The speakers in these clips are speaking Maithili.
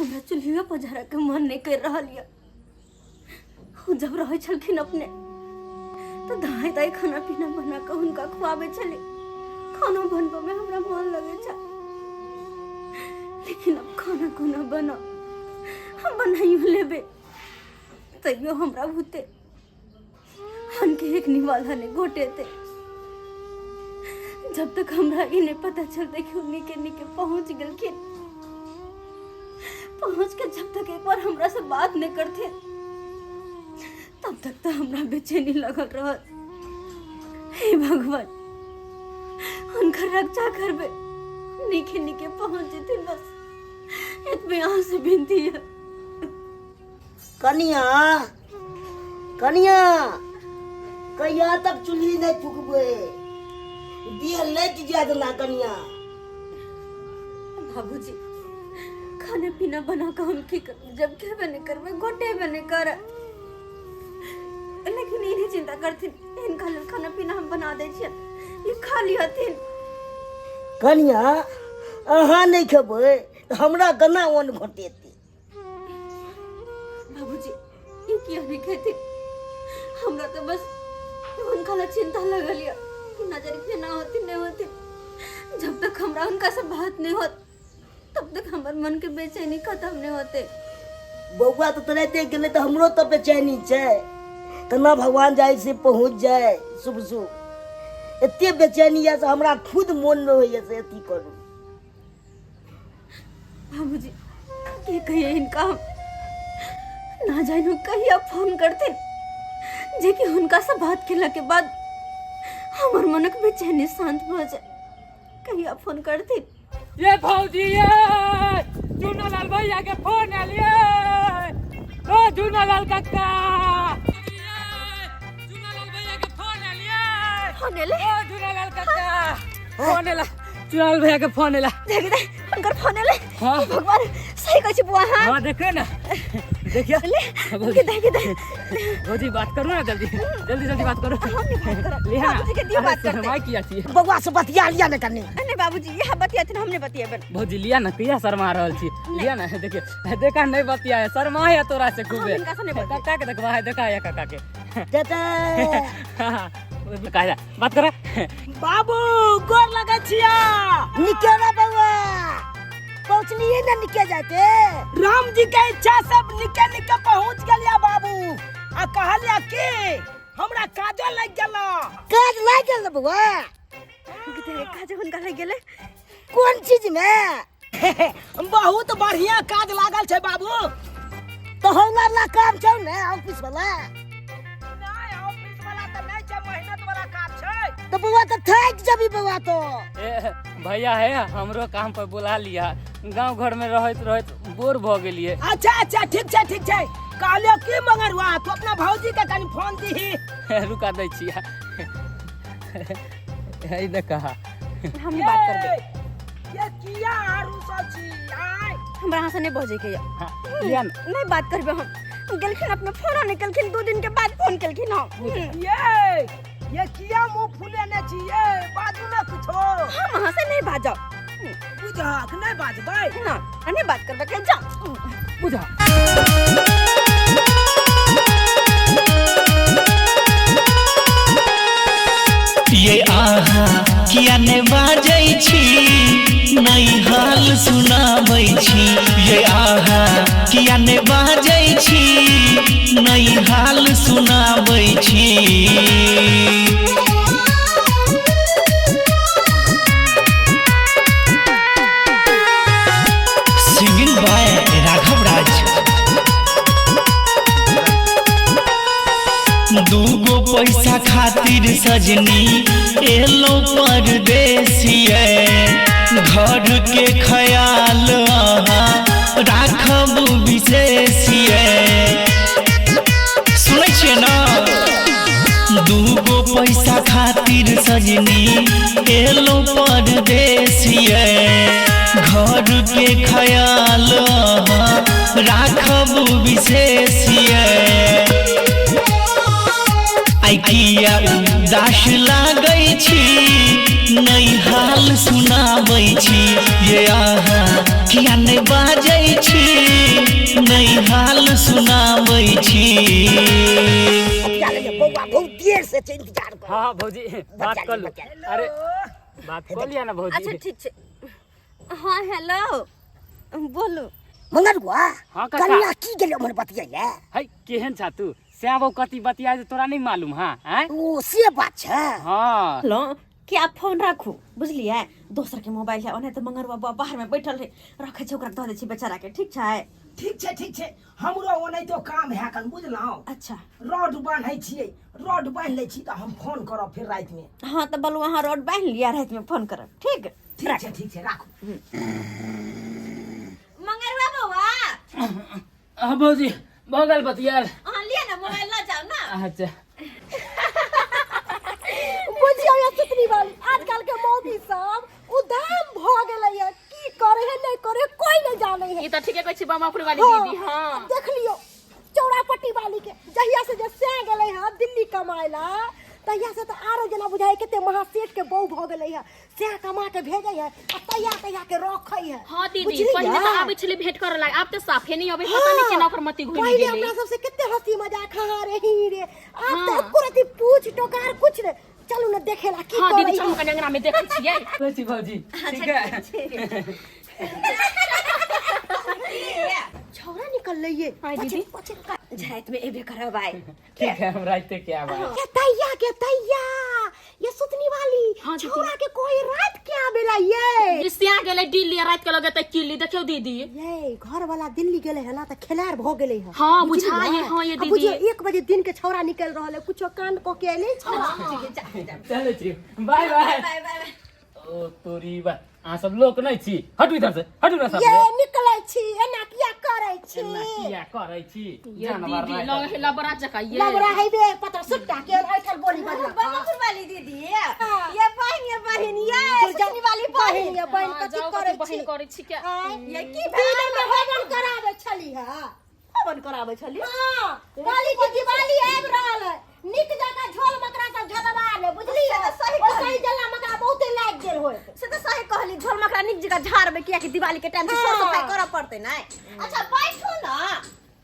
हमरा चूल्हियो पजारऽ के मन नहि करि रहल यऽ। ओ जब रहै छलखिन अपने तऽ दाइ दाइ खाना पीना बना कऽ हुनका खुआबै छलै। खाना बनबऽमे हमरा मन लगै छल, लेकिन अब खाना कोना बनाउ? हम बनाइयो लेबै तैयो हमरा भूते हमके एक निवाला नहीं घोटेते। जब तक हमरा ई नहीं पता चलते कि उ निके निके पहुंच गेलखिन, पहुंच के जब तक एक बार हमरा से बात नहीं करते तब तक तो हमरा बेचैनी लगल रहत। हे भगवान, हुनकर रक्षा करबे, निके निके पहुंच जेथिन, बस एतबे अहाँ से विनती है। कनिया, कनिया, कहिया तक चूल्ही नहीं फूकबे? देह लटि जायत ना कनिया। बाबूजी, खाना पीना बना के हम की करब जब खेबे नहीं करबे, गोटेबे नहीं कर? लेकिन ई नहीं चिंता करथिन, इनका लेल खाना पीना हम बना दै छियनि, ई खा लिहथिन। कनिया, अहाँ नहीं खेबै तऽ हमरा केना अन्न घोटेतै? बाबूजी, ई किया नहीं खेथिन? हमरा तो बस हुनका ला चिंता लगल यऽ कि नजर केना होथिन नहीं होथिन। जब तक हमरा हुनका से बात नहीं होत तब तक हमर मन के बेचैनी खत्म नहीं होते। बौआ तऽ तुरंते गेलै तऽ हमरो तऽ बेचैनी छै, केना भगवान जाय से पहुँच जाय शुभ शुभ। एते बेचैनी यऽ से हमरा खुद मोन नहि होइए से अथी करू। बाबूजी, की कहिए इनका, हम ना जानो कहिया फोन करथिन जे कि हुनका से बात केला के बाद हमर मनक बेचैनी शांत भऽ जाय। कहिया फोन करथिन? ये भौजी, ये चुनालाल भैया के फोन आयल ये। ओ चुनालाल काका, चुनालाल भैया के फोन आयल ये। फोन एलै? ओ चुनालाल काका, फोन एला, चुनालाल भैया के फोन एला। देख दे, हुनकर फोन एलै। हाँ। भगवान, सही कहै छी बुआ? हाँ हाँ, देखियो ना, देखियो। ले के दे, के दे। भौजी, बात करू ना, जल्दी जल्दी जल्दी बात करू। हम नहीं बात करब। लिहा ना। बाबूजी के दियो, अरे, बात करते। शर्माय किया छी? बौआ से बतिया लिया ने कनी। नहीं बाबूजी, यह बतियाथिन, हम नहीं बतियेबनि। भौजी, लिया ना, किया शर्मा रहल छी? लिया ना, देखियो, देखा नहीं बतिया है, शर्मा है तोरा से खूबे। हम हिनका से नहीं बतिया। काका के देखबा है, देखा है काका के। चाचा। काहे बात कर? बाबू, गोर लगे छिया। निके ना बौआ, पहुँचलिए ना निके जाते? राम जी के इच्छा सब निके निके पहुँच गेलिया बाबू। आ कहलिया कि हमरा काजो लग गेल। काज लागि गेल ना बौआ? काज हुनका लागि गेलै। कोन चीज में? बहुत बढ़िया काज लागल छै बाबू। तो हमरा ला काम छौ ने ऑफिस वाला? नहीं, ऑफिस वाला तऽ नहि छै, मेहनत वाला काज छै। तो बौआ तऽ थाकि जबी बौआ तो। ए भैया, है हमरो काम पर बुला लिया, गांव घर में रहत रहत बोर भ गेलिए। अच्छा अच्छा, ठीक छै ठीक छै। कहलियो की मंगरुआ, तू अपना भौजी के कनी फोन दीही। रुका दै छिया, हे देखा। हम नहीं बात करबै। ये किया आरू सब छी आय? हमरा अहाँ से नहीं बजै के यऽ। हाँ, लिया ना। नहीं बात करबै हम। गेलखिन अपने फोन नहीं केलखिन, 2 दिन के बाद फोन केलखिन हम। ये किया मुंह फुलेने छी? ये बाजू ना कुछो। हम अहाँ से नहीं बाजब। बुझहक नहीं बाजबै? ना, नहीं बात करबै के, जा। बुझा। ये आहा किया ने बाजै छी, नहीं हाल सुनाबै छी। ये आहा किया ने बाजै छी, नहीं हाल सुनाबै छी। सिंगिंग बाय राघव राज। दूगो पैसा खातिर सजनी एलो परदेसिए, घर के ख्याल अहाँ राखब विशेषिए। सुनै छियै ना? दूगो पैसा खातिर सजनी एलो परदेसिए, घर के ख्याल अहाँ राखब विशेषिए। आई किया उदास लागै छी, नहीं हाल सुनाबै छी। ये आहा किया नहीं बाजै छी, से छै इंतजार कर हाँ हाँ भौजी बात बच्चा कर लू बच्चा। अरे बात कर लिया ना भौजी अच्छा ठीक छै हाँ हेलो बोलू मंगरुआ हाँ, काका। कन्या की गेलै उम्हर बतियै है केहन छा तू श्याम कथी बतिया जे तोरा नहीं मालूम हाँ आँय? ओ से बात छै हाँ हेलो कि आप फोन राखू बुझलियै दोसर के मोबाइल है ओनाहिते मंगरुआ बा बाहर में बैठल है रखै छै ओकरा दऽ दै छै बेचारा के ठीक छै ठीक छै ठीक छै हमरो ओनाहितो काम है कन बुझलहुँ अच्छा रॉड बान्है छियै रॉड बान्हि लै छी तऽ हम फोन करब फेर रातिमे हाँ तऽ बोलू अहाँ रोड बान्हि लिअ रातिमे फोन करब ठीक ठीक छै ठीक छै राखू मंगरुआ बौआ हाँ भौजी भऽ गेल बतियाल अहाँ लिअ ने मोबाइल लऽ जाउ ने अच्छा बुझियौ ये सुतनी वाली आजकल के मौगी सब उदाम भ गेलै है की करे है नहीं करे है, कोई नहीं जाने है ई तऽ ठीके कहै छी बमापुर वाली हाँ, दीदी हाँ देख लियो चौड़ा पट्टी वाली के जहिया से जे सै गेलै है दिल्ली कमाए ला तहिया से तऽ आरो जेना बुझाइ कते महासेठ के बहू भऽ गेलै है सै कमा के भेजै है आ तैया तैया के रखै है हाँ दीदी बुझलियै? पहिले तऽ आबै छलै भेंट करऽ लाग आब तऽ साफे नहि अबै पता नहि केना ओकर मति घुमि पहिले गेलै अपना सबसे कते हंसी मजाक हाँ रे ही रे आब तऽ हाँ। एको रति पूछ टोकार कुछ ने चलू ने देखेला की हाँ दीदी करै चलू कनि अंगना में देखै छियै चलै छी भौजी ठीक है छौड़ा निकल लइए हाँ दीदी। झाइत में एबे करब आइ ठीक है हम राइते के आब के तैया के तैया ये सुतनी वाली हाँ दीदी। छौड़ा के कोई रात के आवेला ये ई सिया गेलै दिल्ली आ राति के लगेतै किल्ली देखियौ दीदी ये घर वाला दिल्ली गेले है ना त खेलार भ गेले है हाँ, बुझली बुझाइ ना? हाँ, ये आ दीदी। बुझियो 1 बजे दिन के छौड़ा निकल रहल है कुछो कांड क के अइले छौड़ा चलै छी बाय बाय बाय बाय ओ तोरी बा अहाँ सब लोक नहि छी हटू इधर से हटू ना सब ये निकलै छी एना किया करै छी एना किया करै छी ये जानवर दीदी नहि लग है लबरा जका ये लबरा हेबे पता सुट्टा के ऐठल बोली बजला बमपुर वाली दीदी ये बहन ये बहन ये सुतनी वाली बहन ये बहन हाँ, कथी जाओ करै कथी छी बहिन करै छी क्या आँय? ये की दिन में हवन कराबै छली है हवन कराबै छली हाँ, काली के दिवाली आबि रहल है नीक जकाँ झोल मकरा सब झलवा ले बुझलियै से तऽ सही ओ सही जल्ला मकरा बहुते लागि गेल होइत से तऽ सही कहली झोल मकरा नीक जकाँ झाड़बै कियाकि दिवाली के टाइम से सर सफाई करऽ पड़तै ने अच्छा बैठू ने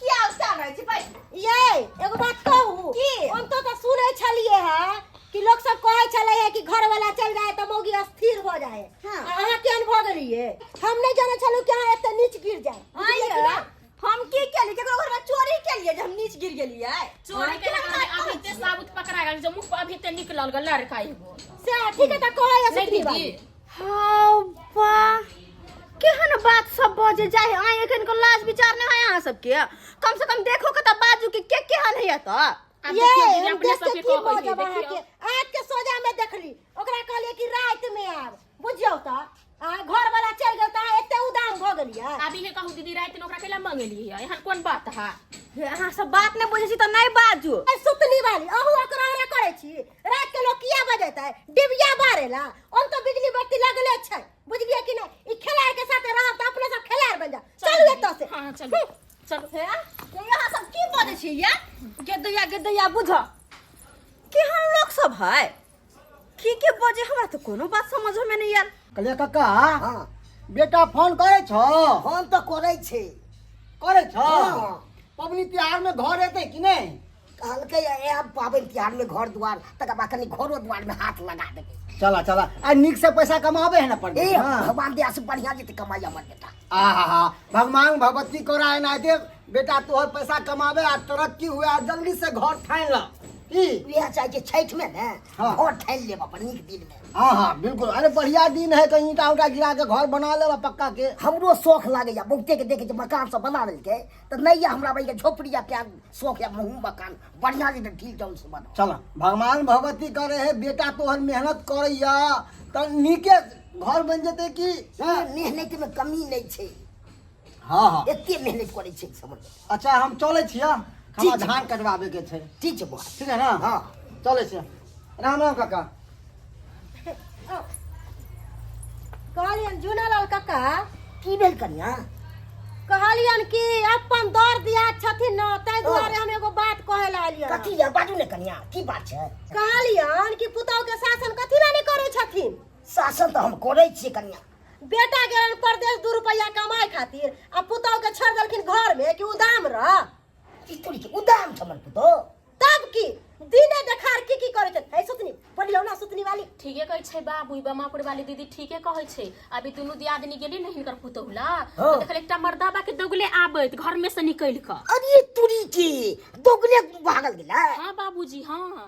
किया उतार रहै छी बैठू ये एगो बात कहू की? हम तो तऽ सुनै छलियै है कि लोग सब कहै छलै है कि घर वाला चल जाए तऽ मौगी अस्थिर हो जाए हाँ। आ अहाँ केहन भऽ गेलियै हम नहि जानै छलहुँ कि अहाँ एते नीच गिर जाए बुझलियै कि आँय नहि? हम की केलियै केकरो घर में चोरी केलियै जे हम नीच गिर गेलियै चोरी के अभी ते साबुत पकड़ा गेल जो मुख पर अभी ते निकलल गेल लड़का एगो से ठीक है तऽ कहै नहीं सुतनी दीदी वाली हौ बा केहन बात सब बजे जाय आइ एखन को लाज विचार नहि है अहाँ सबके कम से कम देखो के तऽ बाजू कि के केहन है तऽ आब ये देखियौ दीदी हम अपने देख के सबके की कहबै बजब है अहाँके देखियौ आँख के सोजा में देखली ओकरा कहलियै कि राति में आब बुझियौ तऽ आ घर वाला चलि गेल तऽ अहाँ एते उदाम भऽ गेलियै आब इहे कहू दीदी राति में ओकरा कैला मंगेलियै एहन कोन बात है हे, अहाँ सब बात नहि बुझै छी तऽ नहि बाजू ए, सुतनी वाली अहू ओकरा ओकरा करै छी राति के लोक किया बजेतै डिबिया बारेला ओन तऽ बिजली बत्ती लगले छै बुझलियै कि नहि ई खेलाड़ के साथे रहब तऽ अपने सब खेलाड़ बनि जाउ चलू एतऽ से हाँ चलू चलू हे, ये अहाँ सब की बजै छी ये गेदैया गेदैया बुझ केहन लोक सब है की के बजे हमरा तऽ कोनो बात समझ में नहीं आयल कहलियै काका हाँ बेटा फोन करै छौ फोन तऽ करै छै करै छौ हाँ। पबनी तिहार में घर एतै कि नहि कहलकै आयब पाबनि तिहार में घर दुआर तकर बाद कनि घरो दुआर में हाथ लगा देबै चला चला आ नीक से पैसा कमाबे है ना ए परदेश में भगवान दया से बढ़िया जेतै कमाई हमर बेटा आहा भगवान भगवती करा एनाहिते बेटा तोहर पैसा कमाबे आ तरक्की हुए आ जल्दी से घर ठानि ल की इएह चाहै छै छठि में ने हाँ। घर ठानि लेब अपन नीक दिन में हाँ हाँ बिल्कुल अरे बढ़िया दिन है कहीं ईंटा उटा गिरा के घर बना लेब आ पक्का के हमरो शौख लागैया बहुते के देखै छै मकान सब बना लेलकै तऽ नहि यऽ हमरा भैया झोपड़ी या क्या शौख या महू मकान बढ़िया जे ढील जल से बनाओ चल भगवान भगवती करे है बेटा तोहर मेहनत करैया तऽ नीके घर बन जेतै की हाँ? मेहनत में कमी नहीं छै हाँ हाँ एते मेहनत करै छै समझ अच्छा हम चलै छियै हमरा ठीक छै। धान कटवाबे के छै ठीक छै बौआ ठीक है ना हाँ। चलै छियै राम राम काका कहलियन झुनालाल काका की भेल कनिया कहलियन कि अपन दर दियाद छथिन न ताहि दुआरे हम एगो बात कहै लए एलियन कथी यार बाजू ने कनिया की बात छै कहलियन कि पुतहु के शासन कथी लए नहि करै छथिन शासन तऽ हम करै छियै कनिया बेटा गेलन परदेश 2 रुपया कमाए खातिर आ पुतहु के छोड़ देलखिन घर में कि उदाम रह ई तोरी के उदाम छै हमर पुतोह तब की दिने देखार की की करै छथि। हे सुतनी, बोलियौ ना सुतनी वाली। ठीके कहै छै बाबू, ई बमापुर वाली दीदी ठीके कहै छै। अभी दुनू दियादनी गेली ने हिनकर पुतहुला, हाँ। तऽ देखल एकटा मर्दाबा के दौगले आबैत घर में से निकलि कऽ। अरे तुरी के दोगले भागल गेलै। हाँ बाबूजी हाँ।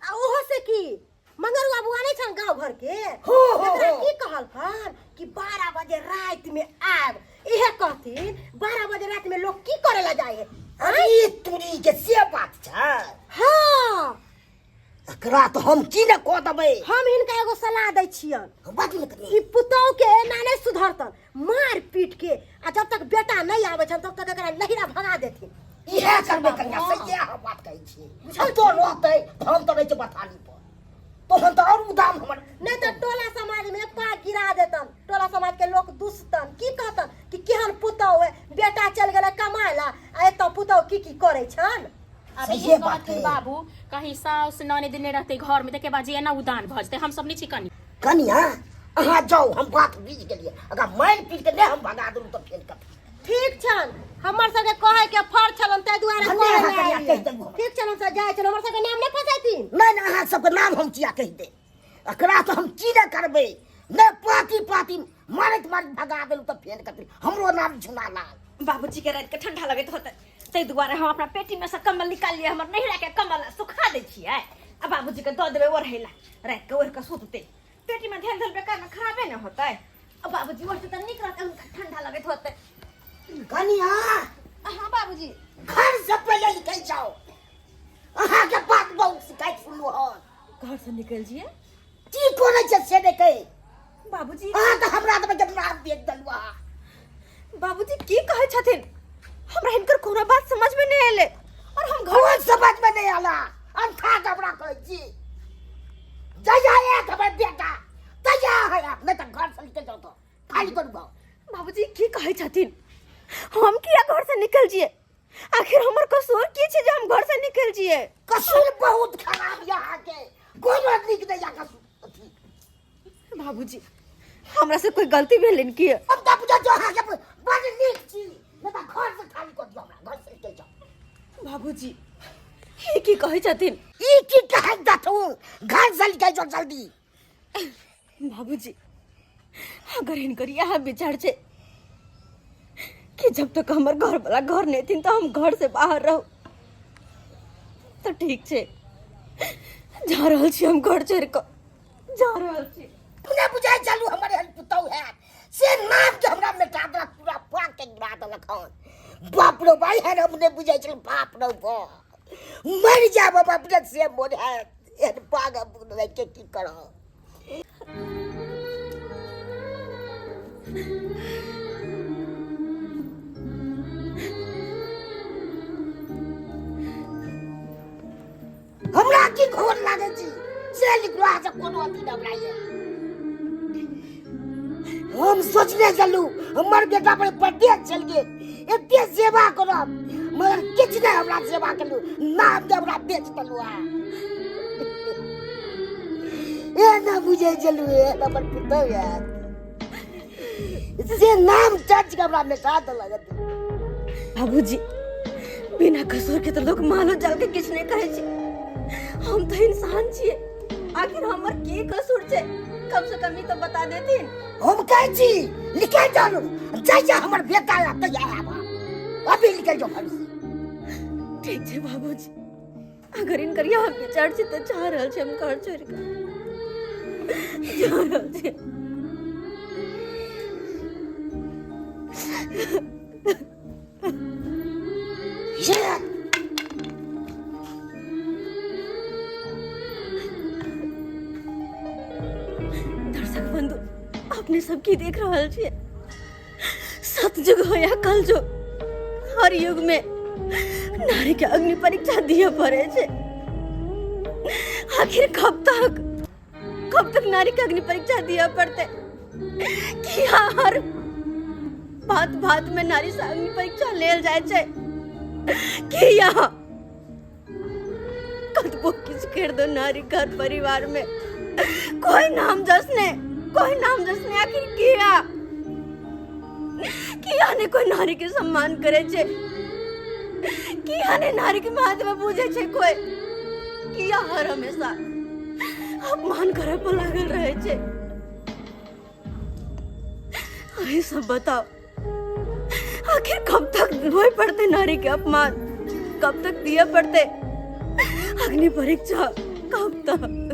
आ ओहो से की मंगरुआ बुआ नहीं छन गांव घर के, हो, हो, तकरा हो। की कहलखन कि 12 बजे रात में आब, इहे कहथिन 12 बजे रात में लोग की करे ला जाए है? अरे तुरी के से बात छै। हाँ। एकरा तो हम की ने कह देबै। हम हिनका एगो सलाह दै छियन। बाजू ने कनी। ई पुतोह के एना नहीं सुधरतन, मार पीट के, आ जब तक बेटा नहीं आबै छन तब तक एकरा नहिरा भगा देथिन। इहे करबै कन्या, सही हम बात कहै छी। बुझल तो रहतै, हम तऽ रहै छै बथानी पर, तहन तऽ आओर उदाम हमर। नहीं तऽ टोला समाज में पाग गिरा देतन, टोला समाज के लोग दुसतन, की कहतन कि केहन पुतोह है, बेटा चल गेलै कमाए ला आ एतऽ पुतोह की की करै छन। अभी सहिए ई बात कहथिन है। बाबू, कहीं साउस ननद नहि रहतै घर में तके बाद जे एना उदान भऽ जेतै, हम सब नहि छी कनी। कनिया अहाँ जाउ, हम बात बुझि गेलियै। अगर मारि पीट के नहि हम भगा देलहुँ तऽ फेर कथी। ठीक छन, हमर सबके कहै के फर्ज छलन ताहि दुआरे भने कहै अहाँ लए कनिया आएलियै। कहि देलहुँ हमरा। ठीक छन, हम सब जाइ छन, हमर सबके नाम नहि फँसैथिन। नहि नहि, अहाँ सबके नाम हम किया कहि देब? एकरा तऽ हम की नहि करबै, नहि पाती पाती मारैत मारैत भगा देलहुँ तऽ फेर कथी, हमरो नाम झुना लाल। बाबूजी के राति के ठंडा लगैत होतै, ताहि दुआरे हम अपना पेटी में से कम्बल निकालिए, हमर नहिरा के कम्बल सुखा दै छियै आ बाबूजी के दऽ देबै ओढ़ै ला, राति के ओढ़ि कऽ सुततै। पेटी में धैल धैल बेकार में खराबे ने होतै। आ बाबूजी ओढ़तै तऽ नीक रहतै, हुनका ठंडा लगैत होतै। कनिया। हाँ बाबूजी। घर से पहिले निकलि जाओ, अहाँ के बात बहुत शिकायत सुनलहुँ हन। घर से निकलि जिए? की करै छै से नहि कहि। बाबूजी। अहाँ तऽ हमरा तऽ के नाम देख देलहुँ अहाँ। बाबूजी की कहै छथिन, हमरा हिनकर कोनो बात समझ में नहीं एलै और हम घर कोन समझ में नहीं आला, अंधा हमरा कहै छी। जहिया एक हमर बेटा तहिया है आप, नहीं तऽ घर से निकलि जाउ तऽ खाली करू गाँव। बाबूजी की कहै छथिन, हम किया घर से निकल जिए? आखिर हमर कसूर की छै जे हम घर से निकल जिए? कसूर बहुत खराब यऽ अहाँके, कोनो नीक नहि यऽ कसूर। बाबूजी हमरा से कोई गलती भेलनि की? हम तऽ बुझै छी अहाँके बड़ नीक छी, नहि तऽ घर से खाली कऽ दियौ हमरा, घर से निकलि जाउ। बाबूजी ई की कहै छथिन? ई की कहै देथुन, घर से निकलि जाउ जल्दी। बाबूजी अगर हिनकर इएह विचार छै कि जब तक हमर घर वाला घर नहीं थिन तो हम घर से बाहर रहू तो ठीक छै, जा रहल छी हम घर छोड़ि कऽ जा रहल छी। अपने बुझाइ छलहुँ हमर एहन पुतहु हैत, से नाम के हमरा मिटा देलक, पूरा पाक के गिरा देलक हन। बाप रो भाई एहन हम नहि बुझै छलहुँ, बाप रो बाप मरि जायब हम अपने से मोन हैत, एहन पाग हम रहि के की करब। हमरा की घोर लागै छी से लिखलो से कोनो अथी नहि हमरा ये। हम सोचने छलहुँ हमर बेटा पर परदेश चलि गेल, एते सेवा करब, मगर किछु नहि हमरा सेवा केलहुँ, नाम के हमरा बेच देलहुँ अहाँ। ए ना बुझै छलहुँ एहन हमर पुतहु हैत, से नाम चर्च के हमरा मिटा देलक। बाबूजी बिना कसूर के तो लोग मानो जल के किछु नहीं कहै छै, हम तो इंसान छियै, आखिर हमर की कसूर छै, कम से कम ई तो बता देथिन। हम कहै छी निकलि जाउ, जहिया हमर बेटा आयत तहिया आयब, अभी निकलि जाउ घर से। ठीक छै बाबूजी, अगर इनकर यह विचार छै तऽ जा रहल छै हम घर छोड़ि कऽ जा रहल छी। ये दर्शक बंधु अपने सब की देख रहल छियै, सतयुग हो या कलयुग, हर युग में नारी के अग्नि परीक्षा दिए पड़े छै। आखिर कब तक, कब तक नारी के अग्नि परीक्षा दिए पड़ते कि हर बात बात में नारी से अग्नि परीक्षा लेल जाय छै कि यहाँ कतबो किछु कर दो नारी घर परिवार में कोई नाम जस ने, कोई नाम जस ने। आखिर किया किया ने कोई नारी के सम्मान करे छे, किया ने नारी के महत्व बुझे छे कोई। किया हर हमेशा अपमान करे पर लागल रहे छै? अहीं सब बताओ, आखिर कब तक होय पड़ते नारी के अपमान? कब तक दिया पड़ते अग्नि परीक्षा? कब तक?